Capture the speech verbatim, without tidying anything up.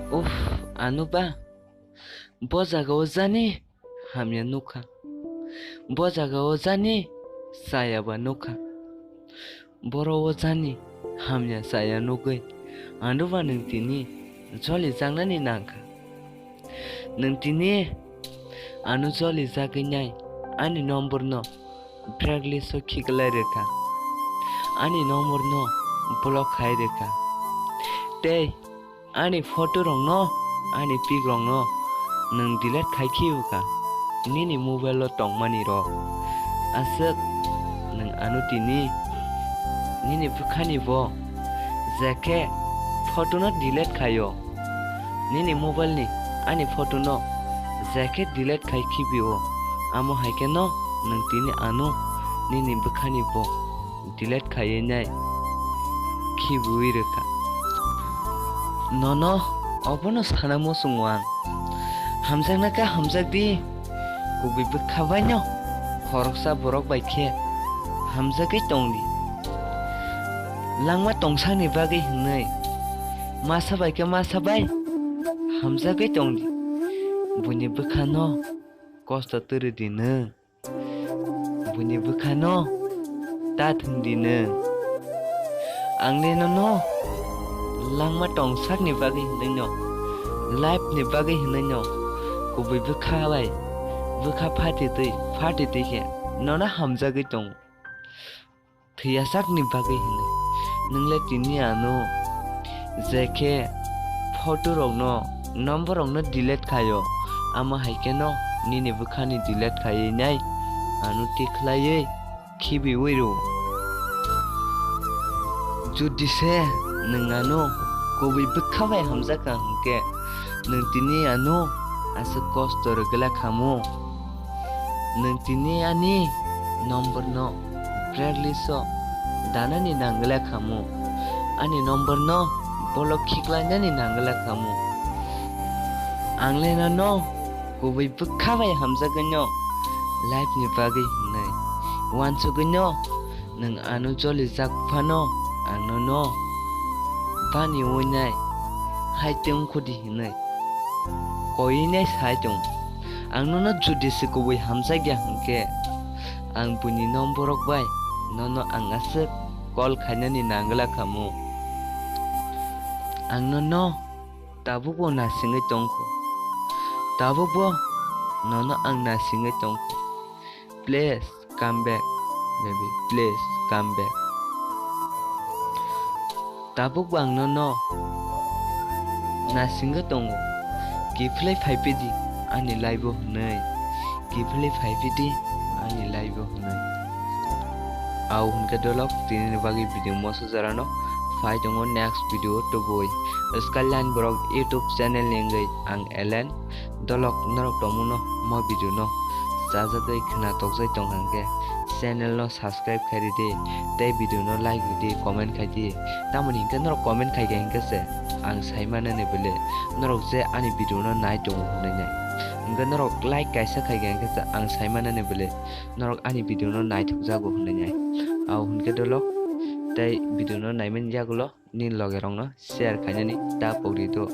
Uff, ano ba. Bo jaga o jani hamya nukha. Bo jaga o jani chaya ba nukha. Boro o jani hamya chaya nugwi ano ba nwng tini joli jaknani nangkha. Nwng tini ano joli jagwi nai ani number no blacklist o khiklai rwkha. Ani number no block khai rwkha. Tei ani photo rokno, ani pic rokno nwng delete khai khiuka nini mobile o tongmani rok. Aswk nwng ano tini nini bwkhani bo je khe photo no delete khaio, nini mobile ni ani photo no je khe delete khai khibio, amo hai khe no nwng tini ano nini bwkhani bo delete khaiwi nai khibiwi rwkha. Nono obono sana muchungo ang. Hamjakna khe hamjakdi, kubui bwkha baino khoroksa borok bai khe hamjagwi tongdi. Langma tongsakni bagwi hwnwi masa bai khe masa bai hamjagwi tongdi. Buini bwkhano kosto twrwdi nwng. Buini bwkhano ta thwngdi nwng. Ang le nono langma tongsakni bagwi hwnwi no, life ni bagwi hwnwi no, kubui bwkha bai bwkha phatitwi phatitwi khe nono hamjagwi tongo. Thwiyasakni bagwi hwnwi nwng le tini ano je khe photo rokno, number rokno delete khaio, amo hai kheno nini bwkhani delete khaiwi nai ano tikhlaiwi khibiwi rw. Jodi se nwng ano kubui bwkha bai hamjakha hwnkhe, nwng tini ano aswk kosto rwgwla khamu. Nwng tini ani number no blacklist o danani nangwla khamu. Ani number no block khiklainani nangwla khamu. Ang le nono kubui bwkha bai hamjagwino life ni bagwi hwnwi. Uansugwino nwng ano jolijak phano ang nono bani winai hai tongkhodi hwnwi koinai sai tong. Ang nono jodi se kubui hamjakya hwnkhe, ang buini number rok bai nono ang aswk call khainani nangwla khamu. Ang nono tabukbo nasingwi tongkho. Tabukbo nono ang nasingwi tongkho. Please come back, baby, please come back. Tabukbo ang nono nasingwi tongo. Kiphilwi phaiphidi ani life o hwnwi. Kiphilwi phaiphidi ani life o hwnwi. Au hwnkhe dolok, tinini bagwi video moso jorano phai tongo next video tubui. Skyline borok YouTube channel ni wngwi ang Elen. Dolok norok tongmungno mo video no chajagwi khna tokjai tong hwnkhe channel no subscribe khai ridi tei video no like ridi, comment khai di. Tamoni hwnkhe norok comment khai khe hwnkhe se ang sai manani bwle, norok je ani video no nai tongo hwnwi nai. Hwnkhe norok like kaisa khai khe hwnkhe se ang sai manani bwle norok ani video no naithok jago hwnwi nai. Au hwnkhe dolok tei video no naimani yagulo nini loge rokno share khainani ta pokri do.